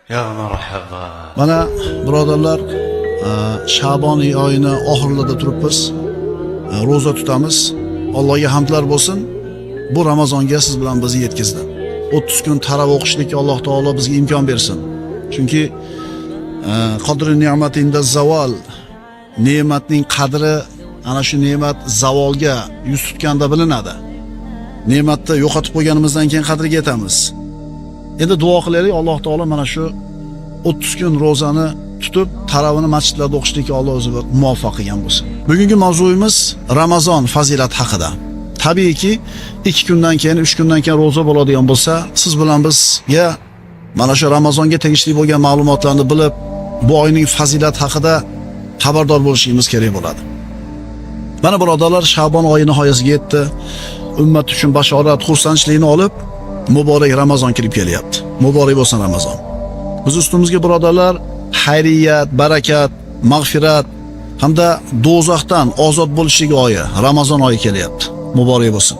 Ya marhaba. Mana birodarlar, Shabon oyini oxirlarida turibmiz. Ro'za tutamiz. Allohga hamdlar bo'lsin. Bu Ramazonga siz bilan bizni yetkazdi. 30 kun taravih o'qishlikka Alloh taolo bizga imkon bersin. Chunki qadri ne'mat inda zavol, ne'matning qadri ana shu ne'mat zavolga yuz tutganda bilinadi. Ne'matni yo'qotib qo'yganimizdan keyin qadriga yetamiz. Endi duo qilaylik, Alloh taolo mana shu 30 kun ro'zani tutib, taravihni masjidlarda o'qishlikka Alloh o'zi muvaffaq qilgan bo'lsin. Bugungi mavzuyimiz Ramazon fazilati haqida. Tabiiyki, 2 kundan keyin, 3 kundan keyin ro'za bo'ladigan bo'lsa, siz bilan bizga mana shu Ramazonga tegishli bo'lgan ma'lumotlarni bilib, bu oyning fazilati haqida xabardor bo'lishimiz kerak bo'ladi. Mana birodarlar, Shabon oyi nihoyasiga yetdi. Ummat uchun bashorat, xursandchilikni olib, muborak Ramazon kirib kelyapti. Muborak bo'lsin Ramazon. Biz ustimizga birodarlar xayriyat, barakat, mag'firat hamda do'zaxdan ozod bo'lishlik oyi, Ramazon oyi kelyapti. Muborak bo'lsin.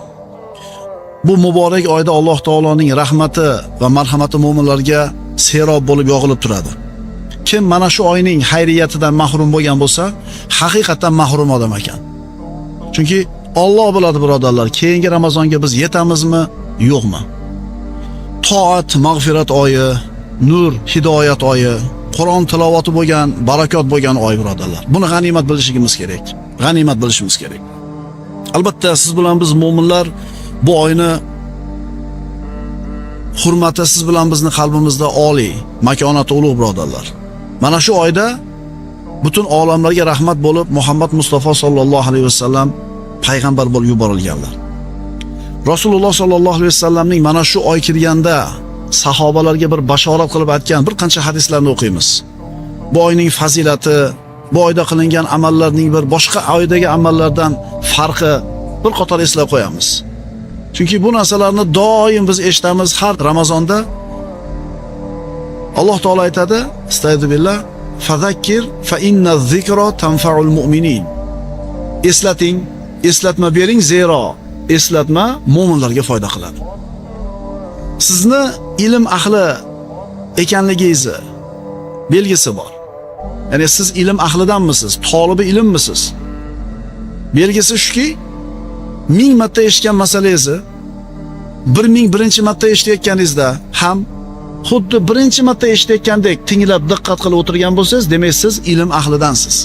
Bu muborak oyda Alloh taoloning rahmati va marhamati mo'minlarga serob bo'lib yog'ilib turadi. Kim mana shu oyning xayriyatidan mahrum bo'lgan bo'lsa, haqiqatan mahrum odam ekan. Chunki Alloh biladi birodarlar, keyingi Ramazonga biz yetamizmi, yo'qmi? Toat, mag'firat oyi, nur, hidoyat oyi, Qur'on tilovati bo'lgan, barakot bo'lgan oy birodarlar. Buni g'animat bilishimiz kerak. G'animat bilishimiz kerak. Albatta siz bilan biz mo'minlar bu oyni hurmati siz bilan bizni qalbimizda oliy, makonati ulug' birodarlar. Mana shu oyda butun olamlarga rahmat bo'lib Muhammad Mustafa sollallohu alayhi vasallam payg'ambar bo'lib yuborilganlar. Rasululloh sollallohu alayhi vasallamning mana shu oy kirganda sahobalarga bir bashorat qilib aytgan bir qancha hadislarni o'qiymiz. Bu oyning fazilati, bu oyda qilingan amallarning bir boshqa oydagi amallardan farqi bir qator eslab qo'yamiz. Chunki bu narsalarni doim biz eshitamiz har Ramazonda. Alloh taolo aytadi, astag'firu billah, "Fazakkir fa inna zikra tanfa'ul mu'minin." Eslating, eslatma bering, zero eslatma mo'minlarga foyda qiladi. Sizni ilm ahli ekanligingizni belgisi bor. Ya'ni siz ilm ahlidanmisiz, tolibi ilmmisiz? Belgisi shuki, 1000 marta eshitgan masalangizni 1001 marta eshitayotganingizda ham xuddi birinchi marta eshitayotgandek tinglab diqqat qilib o'tirgan bo'lsangiz, demak siz ilm ahlidansiz.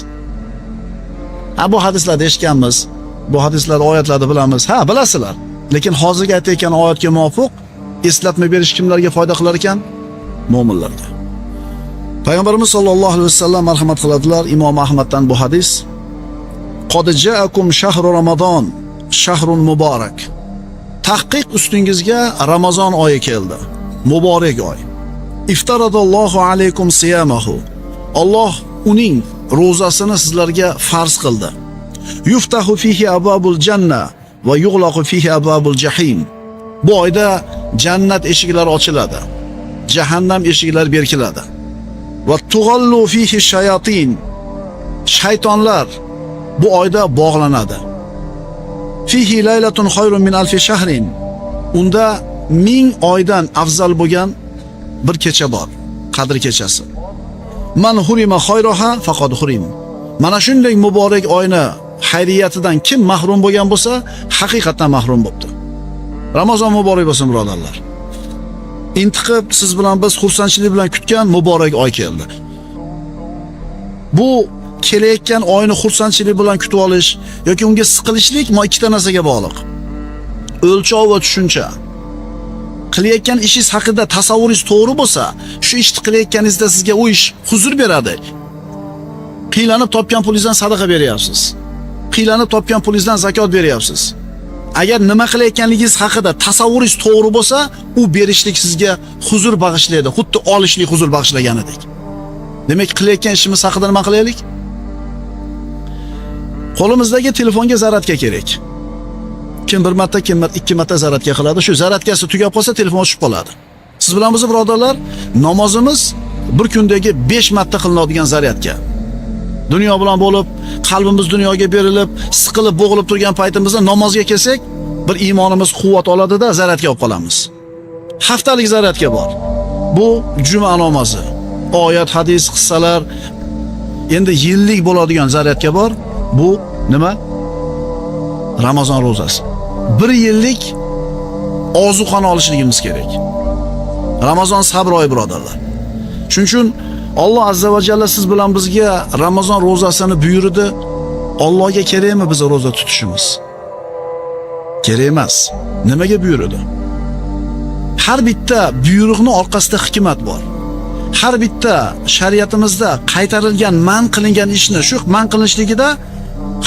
Ha, bu hadislarda eshitganmiz. Bu hadislar, oyatlarni bilamiz. Ha, bilasizlar. Lekin hozirgi aytayotgan oyatga muvofiq eslatma berish kimlarga foyda qilar ekan? Mo'minlarga. Payg'ambarimiz sollallohu alayhi vasallam marhamat qiladilar. Imom Ahmaddan bu hadis. Qad ja'akum shahru Ramazon, shahrun muborak. Tahqiq ustingizga Ramazon oyi keldi. Muborak oy. Iftaradallohu alaykum siyamahu. Alloh uning ro'zasini sizlarga farz qildi. Yuftahu fihi abwabul janna va yug'laqu fihi abwabul jahim. Bu oyda jannat eshiklari ochiladi. Jahannam eshiklari berkiladi. Va tug'allu fihi shayatin. Shaytonlar bu oyda bog'lanadi. Fihi laylatun khayrun min alfi shahrin. Unda 1000 oydan afzal bo'lgan bir kecha bor. Qadr kechasi. Man hurima khayraha faqad hurim. Mana shunday muborak oyni xayriyatidan kim mahrum bo'lgan bo'lsa, haqiqatan mahrum bo'pti. Ramazon muborak bo'lsin birodarlar. Intiqib siz bilan biz xursandchilik bilan kutgan muborak oy keldi. Bu kelayotgan oyni xursandchilik bilan kutib olish yoki unga siqilishlik ikkita narsaga bog'liq. O'lchov va tushuncha. Qilayotgan ishingiz haqida tasavvuringiz to'g'ri bo'lsa, shu ishni qilayotganingizda sizga u ish huzur beradi. Qiylanib topgan pulingizdan sadaqa beryapsiz. Qiylanib topgan pulingizdan zakot beryapsiz. Agar nima qilayotganligingiz haqida tasavvuringiz to'g'ri bo'lsa, u berishlik sizga huzur bag'ishlaydi, xuddi olishlik huzur bag'ishlaganidek. Demak, qilayotgan ishimiz haqida nima qilaylik? Qo'limizdagi telefonga zaradka kerak. Kim bir marta, kim ikki marta zaradka qiladi. Shu zaradkasi tugab qolsa, telefon o'chib qoladi. Siz bilan biz birodarlar, namozimiz bir kundagi 5 marta qilinadigan zaryadka. Dunyo bilan bo'lib, qalbimiz dunyoga berilib, siqilib, bo'g'ilib turgan paytimizda namozga kelsak, bir iymonimiz quvvat oladida zaryadga olib qolamiz. Haftalik zaryadka bor. Bu juma namozi. Oyat, hadis, qissalar. Endi yillik bo'ladigan zaryadka bor. Bu nima? Ramazon ro'zasi. Bir yillik ozuqani olishligimiz kerak. Ramazon sabr oyi, birodarlar. Shuning uchun Alloh azza va jalla siz bilan bizga Ramazon ro'zasini buyurdi. Allohga kerakmi biz ro'za tutishimiz? Kerak emas. Nimaga buyurdi? Har bitta buyruqning orqasida hikmat bor. Har bitta shariatimizda qaytarilgan, man qilingan ishni shu man qilinishligida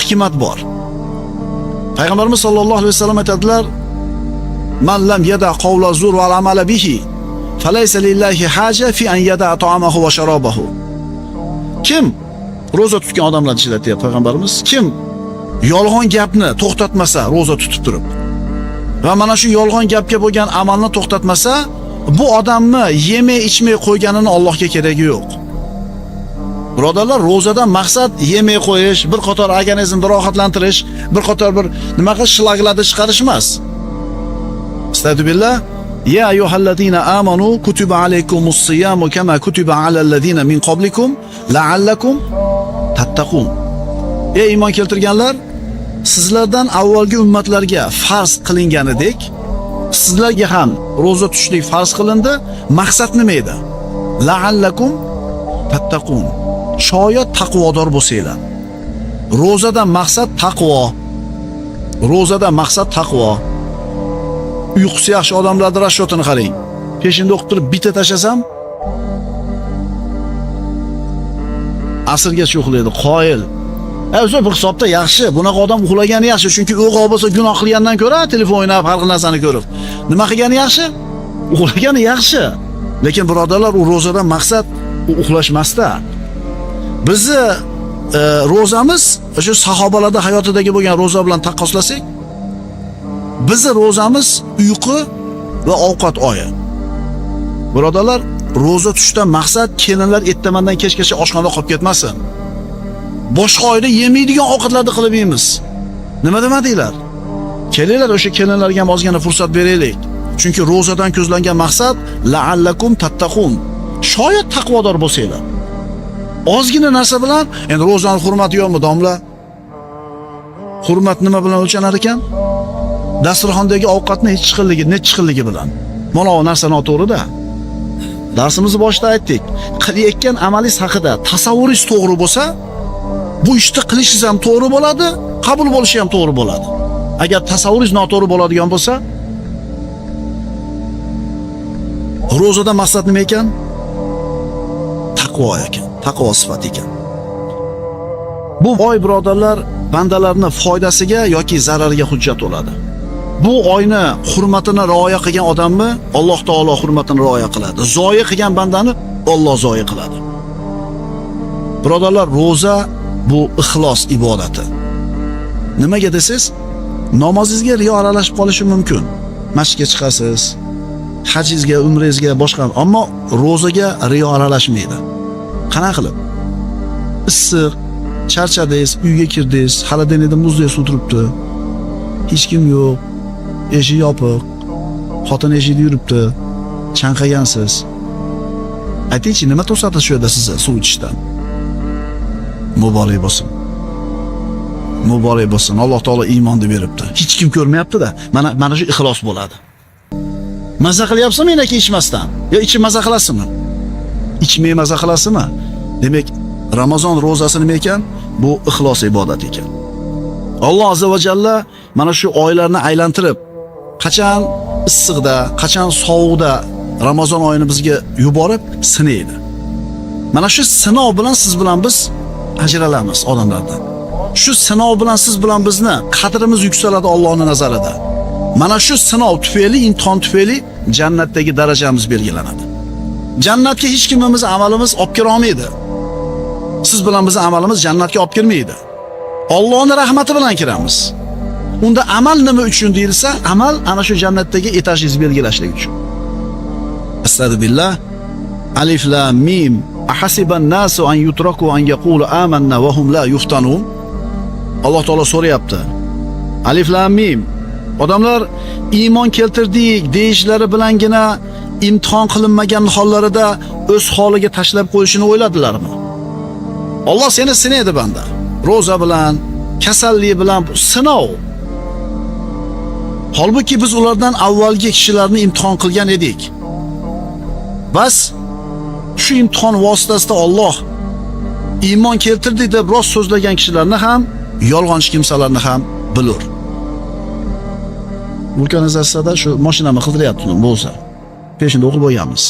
hikmat bor. Payg'ambarimiz sollallohu alayhi vasallam aytadilar: "Man lam yada qawla zur va amala bihi, falaysa lillahi haja fi an yada ta'amahu va sharobahu." Kim ro'za tutgan odamlar ichida deyapti payg'ambarimiz, kim yolg'on gapni to'xtatmasa, ro'za tutib turib va mana shu yolg'on gapga bo'lgan amalni to'xtatmasa, bu odamni yemay ichmay qo'yganini Allohga keragi yo'q. Birodarlar, ro'zadan maqsad yemay qo'yish, bir qator organizmni rohatlantirish, bir qator bir nima qilish, shlaglarni chiqarish emas. Astagfirullah. Ya ayyuhallazina amanu kutiba alaykumus siyamu kama kutiba alal ladzina min qablikum la'allakum tattaqun. Ey iymon keltirganlar, sizlardan avvalgi ummatlarga farz qilinganidek, sizlarga ham ro'za tutishlik farz qilindi. Maqsad nima edi? La'allakum tattaqun. Shoyat taqvodor bo'lsanglar. Ro'zadan maqsad taqvo. Ro'zadan maqsad taqvo. Uyqusi yaxshi odamlarning rashyotini qarang. Peshinda o'qib turib bitta tashlasam, asrgacha uxlaydi, qoyil. O'zi bir hisobda yaxshi. Bunaqa odam uxlagani yaxshi, chunki uyg'oq bo'lsa gunoh qilgandan ko'ra telefon o'ynab har xil narsani ko'rib. Nima qilgani yaxshi? Uxlagani yaxshi. Lekin birodarlar, u ro'zadan maqsad u uxlash emasda. Bizni ro'zamiz o'sha sahobalarda hayotidagi bo'lgan ro'za bilan taqqoslasak, bizni ro'zamiz uyqu va ovqat oyi. Birodarlar, ro'za tutishdan maqsad kelinlar ertamandan kechgacha oshxonada qolib ketmasin. Boshqa oyda yemaydigan ovqatlarni qilib yeymiz. Nima demadinglar? Kelinglar o'sha kelinlarga ham ozgina fursat beraylik. Chunki ro'zadan ko'zlangan maqsad la'allakum tattaqun. Shoyat taqvodor bo'lsanglar. Ozgina narsa bilan endi ro'zaning hurmati yo'qmi, domla? Hurmat nima bilan o'lchanar ekan? Dasturxondagi ovqatni hech xilligi, necha xilligi bilan. Mana bu narsa noto'g'ri-da. Darsimizni boshida aytdik. Qilayotgan amalingiz haqida tasavvuringiz to'g'ri bo'lsa, bu ishni qilishingiz ham to'g'ri bo'ladi, qabul bo'lishi ham to'g'ri bo'ladi. Agar tasavvuringiz noto'g'ri bo'ladigan bo'lsa, ro'zada maqsad nima ekan? Taqvo ekan, taqvo sifati ekan. Bu oy birodarlar bandalarning foydasiga yoki zarariga hujjat bo'ladi. Bu oyni hurmatini rioya qilgan odamni Alloh taolo hurmatini rioya qiladi. Zoyi qilgan bandani Alloh zoyi qiladi. Birodarlar, ro'za bu ixlos ibodati. Nimaga desiz? Namozingizga riyo aralashib qolishi mumkin. Masjidga chiqasiz, hajingizga, umrangizga boshqa, ammo ro'zaga riyo aralashmaydi. Qanaqa qilib? Issiq, charchadingiz, uyga kirdingiz, xolodilnikda muzdek suv turibdi. Hech kim yo'q. Eshik yopiq. Xotin eshikda yuribdi. Chanqagansiz. Aytingchi, nima to'sadi shu yerda sizni suv ichishdan? Muborak bo'lsin. Muborak bo'lsin. Alloh taolo iymonni beribdi. Hech kim ko'rmayapti-da. Mana shu ixlos bo'ladi. Maza qilyapsizmi yoki ichmasdan? Yo ichib maza qilasizmi? Ichmay maza qilasizmi? Demak, Ramazon ro'zasi nima ekan? Bu ixlos ibodat ekan. Alloh azza va jalla mana shu oylarni aylantirib, qachon issiqda, qachon sovuqda Ramazon oyini bizga yuborib sinaydi. Mana shu sinov bilan siz bilan biz ajralamiz odamlardan. Shu sinov bilan siz bilan bizni qadrimiz yuksaladi Allohning nazarida. Mana shu sinov tufayli, imtihon tufayli jannatdagi darajamiz belgilanadi. Jannatga hech kimimiz amalimiz olib kira olmaydi. Siz bilan bizning amalimiz jannatga olib kirmaydi. Allohning rahmati bilan kiramiz. Unda amal nima uchun deyilsa, amal ana shu jannatdagi etajingizni belgilashlik uchun. Astagfirullah. Alif lam mim. Ahasiban nasu an yutraku an yaqulu amanna va hum la yuftanun. Alloh taolo so'rayapti. Alif lam mim. Odamlar iymon keltirdik deyishlari bilangina Imtihon qilinmagan hollarida o'z holiga tashlab qo'yishini o'yladilarmi? Alloh seni sinaydi banda. Roza bilan, kasallik bilan sinov. Holbuki biz ulardan avvalgi kishilarni imtihon qilgan edik. Bas shu imtihon vositasida Alloh iymon keltirdik deb rost so'zlagan kishilarni ham, yolg'onchi kimsalarni ham bilur. Vulkanizatsiyada shu mashinamni qidiryapti bo'lsa. Peshinda o'qib bo'lganmiz.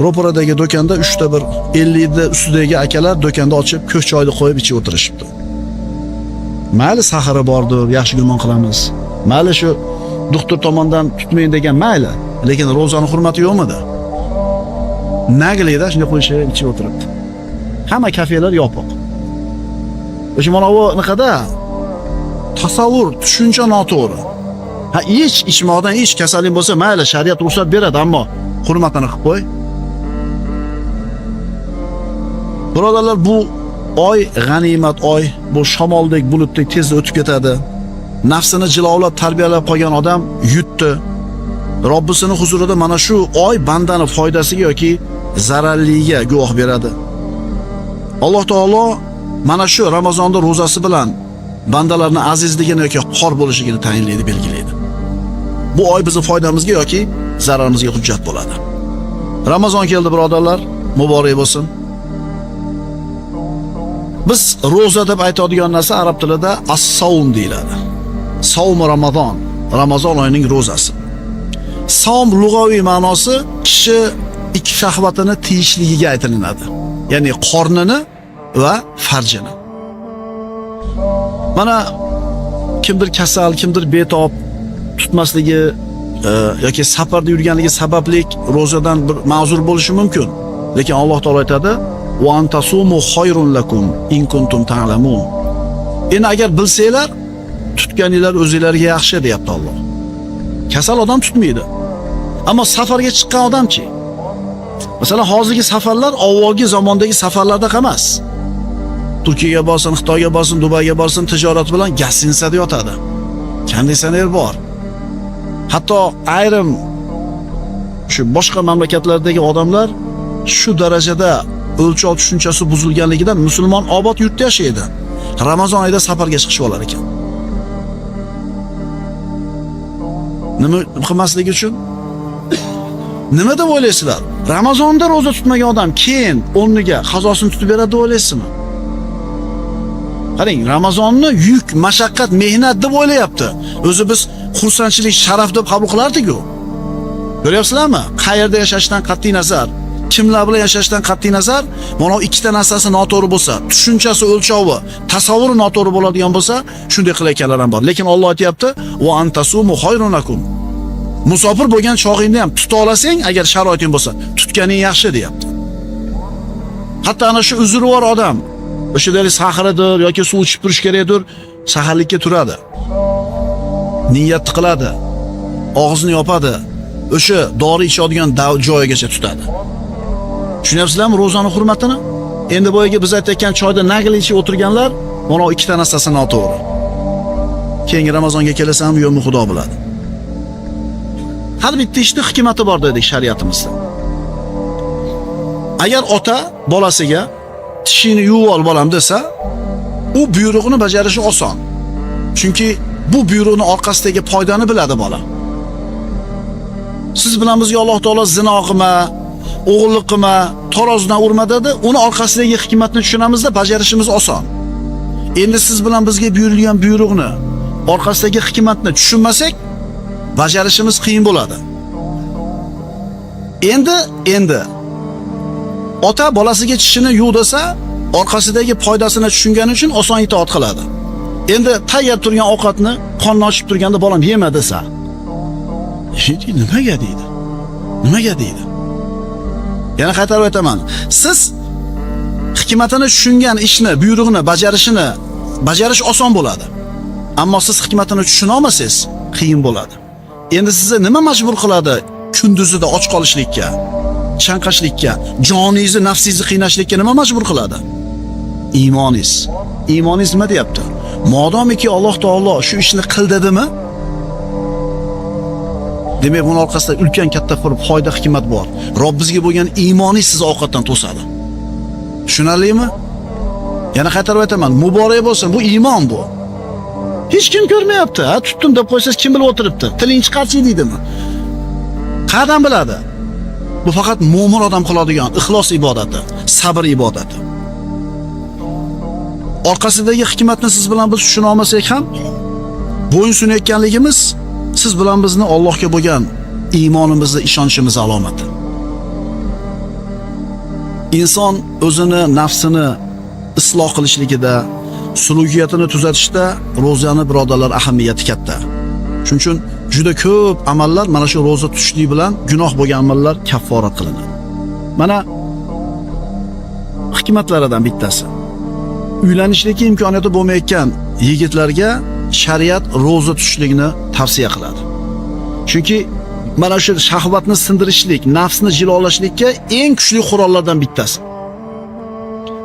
Ro'paradagi do'konda 3 ta bir 50 da ustidagi akalar do'konda ochib, ko'k choyni qo'yib ichib o'tirishibdi. Mayli sahari bordir, yaxshi gumon qilamiz. Mayli shu doktor tomondan tutmayin degan mayli, lekin ro'zani hurmati yo'qmidi? Naglida shunday qo'yishib ichib o'tiribdi. Hamma kafelar yopiq. O'sha mana bu niqada tasavvur, tushuncha noto'g'ri. Ha, ich, ichmoqdan ich, kasallik bo'lsa mayli, shariat ruxsat beradi, ammo hurmatini qilib qo'y. Birodarlar, bu oy g'animat oy, bu shamoldek, bulutdek tez o'tib ketadi. Nafsini jilovlab, tarbiyalab qolgan odam yutdi. Robbisini huzurida mana shu oy bandani foydasiga yoki zararligiga guvoh beradi. Alloh taolo mana shu Ramazonda ro'zasi bilan bandalarning azizligini yoki xor bo'lishligini tayinlaydi, belgilaydi. Bu oy bizning foydamizga yoki zararimizga hujjat bo'ladi. Ramazon keldi birodarlar, muborak bo'lsin. Biz ro'za deb aytadigan narsa arab tilida as-savm deyiladi. Savm Ramazon, Ramazon oyining ro'zasi. Savm lug'aviy ma'nosi kishi ikki shahvatini tiyishligiga aytilinadi. Ya'ni qornini va farjini. Mana kimdir kasal, kimdir betob tutmasligi yoki safarda yurganligi sababli ro'zadan bir ma'zur bo'lishi mumkin. Lekin Alloh taolo aytadi: "Va antasumu khayrun lakum in kuntum ta'lamun." Endi agar bilsanglar, tutganinglar o'zingizlarga yaxshi deyapti Alloh. Kasal odam tutmaydi. Ammo safarga chiqqan odamchi? Masalan, hozirgi safarlar avvalgi zamondagi safarlarda emas. Turkiyaga borsin, Xitoyga borsin, Dubayga borsin, tijorat bilan gastinsada yotadi. Konditsioner bor. Hatto ayrim shu boshqa mamlakatlardagi odamlar shu darajada o'lchov tushunchasi buzilganligidan musulmon obod yurtda yashaydi. Ramazon oyida safarga chiqishib olar ekan. Nima qilmasligi uchun? Nima deb o'ylaysizlar? Ramazonda ro'za tutmagan odam keyin o'rniga qazosini tutib beradi deb o'ylaysizmi? Qarang, Ramazonni yuk, mashaqqat, mehnat deb o'ylayapti. O'zi biz xursandchilik, sharaf deb qabul qilardik-ku. Ko'ryapsizlarmi? Qayerda yashashdan qat'iy nazar, kimlar bilan yashashdan qat'iy nazar, mana ikkita narsasi noto'g'ri bo'lsa, tushunchasi, o'lchovi, tasavvuri noto'g'ri bo'ladigan bo'lsa, shunday qilayotganlar ham bor. Lekin Alloh aytayapti: "Va antasumu khayrun lakum." Musofir bo'lgan chog'ingda ham tuta olasang, agar sharoiting bo'lsa, tutganing yaxshi deyapti. Hatto ana shu uzri bor odam, o'sha deylik sahridir yoki suv ichib turish kerakdir, saharlikka turadi. Niyat qiladi. Og'zini yopadi. O'sha dori ichadigan joyigacha tutadi. Tushunyapsizlarmi ro'zani hurmatini? Endi boyagi biz aytayotgan choyda nagli ichib o'tirganlar, mana ikkita narsasi noto'g'ri. Keyingi Ramazonga kelasanmi yo'qmi Xudo biladi. Har bitta ishning hikmati bor dedik shariatimizda. Agar ota bolasiga tishingni yuvib ol bolam desa, u buyrug'ini bajarishi oson. Chunki bu buyruqning orqasidagi foydani biladi bola. Siz bilan bizga Alloh taolo zino qilma, o'g'irlik qilma, tarozidan urma dedi. Uni orqasidagi hikmatni tushunamizda bajarishimiz oson. Endi siz bilan bizga buyurilgan buyruqni, orqasidagi hikmatni tushunmasak, bajarishimiz qiyin bo'ladi. Endi ota bolasiga tishini yuv desa, orqasidagi foydasini tushungani uchun oson itoat qiladi. Endi tayyor turgan ovqatni qorni ochib turganda bolam yema desa, nimaga deydi? Nimaga deydi? Yana qaytarib aytaman. Siz hikmatini tushungan ishni, buyrug'ini bajarishini bajarish oson bo'ladi. Ammo siz hikmatini tushuna olmasangiz, qiyin bo'ladi. Endi sizni nima majbur qiladi kunduzida och qolishlikka, chanqashlikka, joningizni, nafsingizni qiynashlikka nima majbur qiladi? Iymoningiz. Iymoningiz nima deyapti? Modomiki Alloh taolo shu ishni qil dedimi? Demak, buning orqasida ulkan katta bir foyda, hikmat bor. Robbizga bo'lgan iymoningiz sizni ovqatdan to'sadi. Tushunarlimi? Yana qaytarib aytaman, muborak bo'lsin, bu iymon bu. Hech kim ko'rmayapti. Ha, tutdim deb qo'ysangiz kim bilib o'tiribdi? Tiling chiqarchi deydimi? Qayerdan biladi? Bu faqat mo'min odam qiladigan ixlos ibodati, sabr ibodati. Orqasidagi hikmatni siz bilan biz tushuna olmasak ham, bo'yin sunayotganligimiz siz bilan bizni Allohga bo'lgan iymonimizni, ishonchimiz alomati. Inson o'zini nafsini isloh qilishligida, sulukiyatini tuzatishda ro'zani birodarlar ahamiyati katta. Shuning uchun juda ko'p amallar mana shu ro'za tutishlik bilan gunoh bo'lgan amallar kafforat qilinadi. Mana hikmatlaridan bittasi. Uylanishlikka imkoniyati bo'lmayotgan yigitlarga shariat ro'za tutishlikni tavsiya qiladi. Chunki mana shu shahvatni sindirishlik, nafsni jilolashlikka eng kuchli qurollardan bittasi.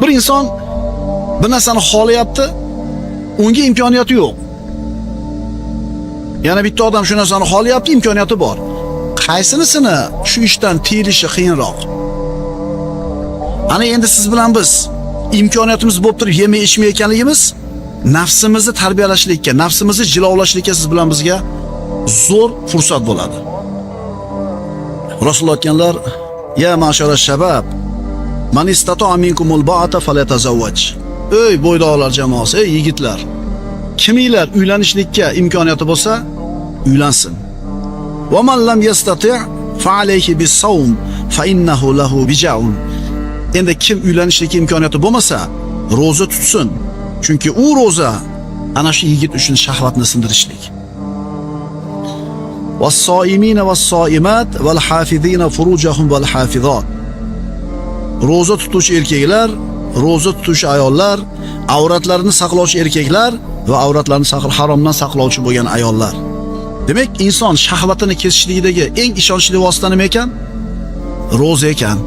Bir inson bir narsani xohlayapti, unga imkoniyati yo'q. Yana bitta odam shu narsani xohlayapti, imkoniyati bor. Qaysinisini shu ishdan tiyilishi qiyinroq? Ana endi siz bilan biz imkoniyatimiz bo'lib turib yemay ichmay ekanligimiz nafsimizni tarbiyalashlikka, nafsimizni jilovlashlikka siz bilan bizga zo'r fursat bo'ladi. Rasululloh aytganlar: "Ya ma'shara shabab, man istata'a minkumul ba'ata falyatazawwaj." Ey bo'ydoqlar jamoasi, ey yigitlar, kiminglar uylanishlikka imkoniyati bo'lsa, uylansin. Va man lam yastati' fa alayhi bis-sawm fa innahu lahu bija'un. Endi kim uylanishlikka imkoniyati bo'lmasa, ro'za tutsin. Chunki u ro'za ana shu yigit uchun shahvatni sindirishlik. Was-soimina was-soimat wal-hafizina furujahum wal-hafizat. Ro'za tutuvchi erkaklar, ro'za tutuvchi ayollar, avratlarini saqlovchi erkaklar va avratlarini haromdan saqlovchi bo'lgan ayollar. Demak, inson shahvatini kesishligidagi eng ishonchli vosita nima ekan? Ro'za ekan.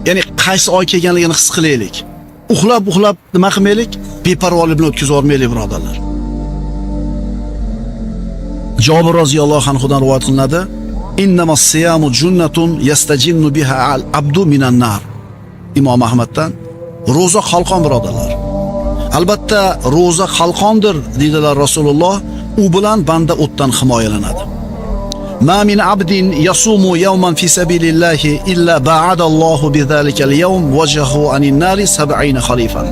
Ya'ni qaysi oy kelganligini his qilaylik. Uxlab nima qilmaylik? Beparvolik bilan o'tkazib yubormaylik, birodarlar. Jobir roziyallohu anhudan rivoyat qilinadi: "Innamas siyamu junnatun yastajinnu biha al-abdu minan nar." Imom Ahmaddan. Ro'za qalqon, birodarlar. Albatta ro'za qalqondir, dedilar Rasululloh, u bilan banda o'tdan himoyalanadi. Ma min abdin yasumu yawman fi sabilillahi illa ba'adallohu bizalikal yawm wajhahu anin nari 70 khalifan.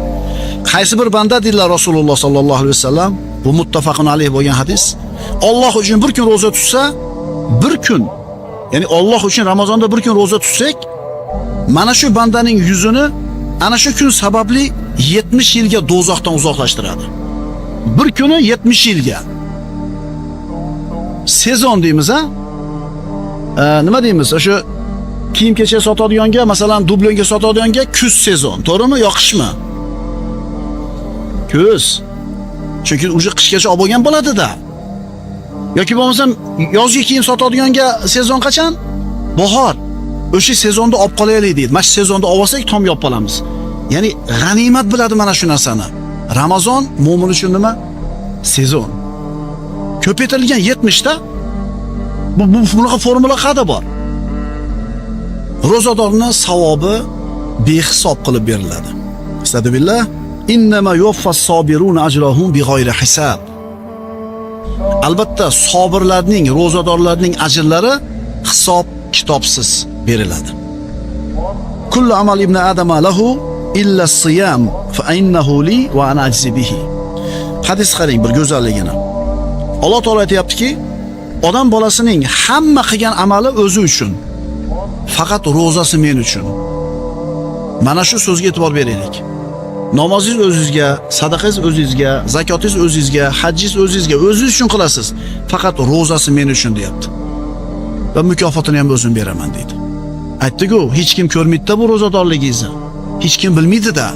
Qaysi bir banda, dedilar Rasululloh sallallohu alayhi vasallam, bu muttafaqun alayh bo'lgan hadis. Alloh uchun bir kun ro'za tutsa, bir kun, ya'ni Alloh uchun Ramazonda bir kun ro'za tutsak, mana shu bandaning yuzini ana shu kun sababli 70 yilga do'zaxdan uzoqlashtiradi. Bir kuni 70 yilga. Sezon deymiz, ha? Nima deymiz? O'sha kiyim-kechak sotadiganga, masalan, dublyonga sotadiganga kuz sezon, to'g'rimi yo qishmi? Kuz. Chunki уже qishgacha olib bo'lgan bo'ladi-da. Yoki bo'lmasam yozgi kiyim sotadiganga sezon qachon? Bahor. O'sha sezonda olib qolaylik deydi. Mana shu sezonda olib olsak tom yopib qolamiz. Ya'ni g'animat biladi mana shu narsani. Ramazon mo'min uchun nima? Sezon. Ko'paytirilgan 70 ta. Bu bunaqa formula qayerda bor? Ro'zadorning savobi behisob qilib beriladi. Astagfirullah. Innama yuwaffas sobiruna ajrahum bighayri hisab. Albatta sobirlarning, ro'zadorlarning ajrlari hisob kitobsiz beriladi. Kullu amal ibn adama lahu illa siyam fa innahu li va ana ajzi bihi. Hadis qarang bir go'zalligini. Alloh taolo aytayaptiki, odam bolasining hamma qilgan amali o'zi uchun. Faqat ro'zasi men uchun. Mana shu so'zga e'tibor beraylik. Namozingiz o'zingizga, sadaqangiz o'zingizga, zakotingiz o'zingizga, hajjingiz o'zingizga, o'zingiz uchun qilasiz. Faqat ro'zasi men uchun deyapti. Va mukofotini ham o'zim beraman deydi. Aytdi-ku, hech kim ko'rmaydi-da bu ro'zadorligingizni. Hech kim bilmaydi-da.